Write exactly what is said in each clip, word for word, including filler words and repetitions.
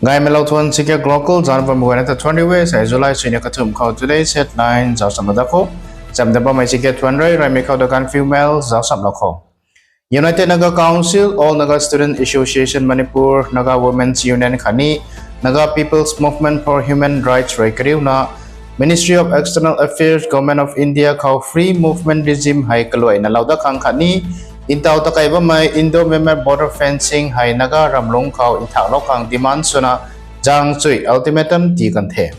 Gaymei lou thuan, C K Global zanc bammei guayna ta thuan riu e. Sei July sui ni kathumh khou today's headline zauc samlou dat khou. Cham da bammei C K thuan rei, reymei khou da ganv fiu mail zauc samlou khou. United Naga Council, All Naga Student Association Manipur, Naga Women's Union khatni Naga People's Movement for Human Rights rui kariuna Ministry of External Affairs, Government of India khou free movement regime hei kaluaina lou dat khang khatni ntaw takei bammei Indo-Myanmar border fencing hei Naga ramlungc khou nthaklou khang demand swna zaeng chui ultimatum tii kan the.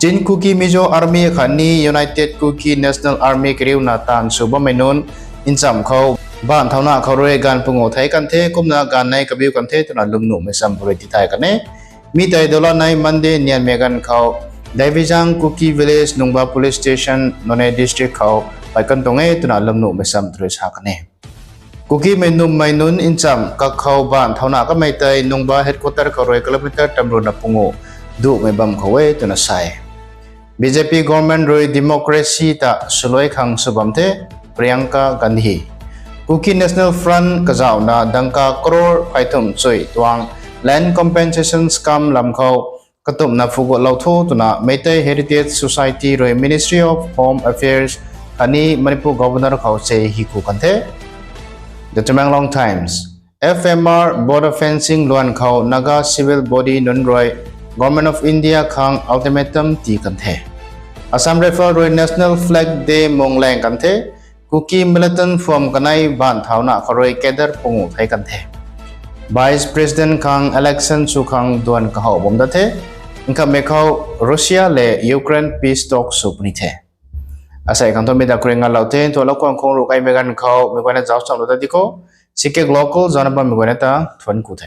Chin Kuki Mizo Army khatni United Kuki National Army kariuna taanv sw bammei nunc nchamh khou baanv thauna khou rui ganv pungu thei kan the, kumna ganv nei kabiu kan the twna lwmnuhmei sam rui tithay kan e. Mi tei dala nei Monday nianmei ganv khou Daivizang Kuki Village, Nungba Police Station, Noney District khou pat kan tuang e twna lwmnuhmei sam rui sa kan e. Kukimei nummei nunc nchamh kak khou baanv thauna kamei tei Nungba headquarter khou rui kilometer tamruna pungu duhmei bam khou e twna sa e. B J P government rui democracy ta swluai khang sw bam the, Priyanka Gandhi. Kuki National Front kazauhna dangka crore pheythumh chui tuang land compensation scam lam khou katumna phugutlou tho twna Meitei Heritage Society rui Ministry of Home Affairs khatni Manipur Governor khou che hi ku kan the. The Tamenglong Times. F M R border fencing luan khou Naga civil body nunc rui Government of India khang ultimatum tii kan the. Assam Rifle rui National Flag Day mung laeng kan the. Kuki militant form kanei baanv thauna khou rui cadre pungu thei kan the. Vice President khang election sw khang duan kahou bam dat the. Nkhamhmei khou Russia le Ukraine peace talk sw puni the. Asei khang thu mi ta kring ngalou the, nthualou khang khung ruh kaimei ganv khou mei guayna zauc chamlou dat di khou. C K Global zanc bammei guayna ta thuan ku the.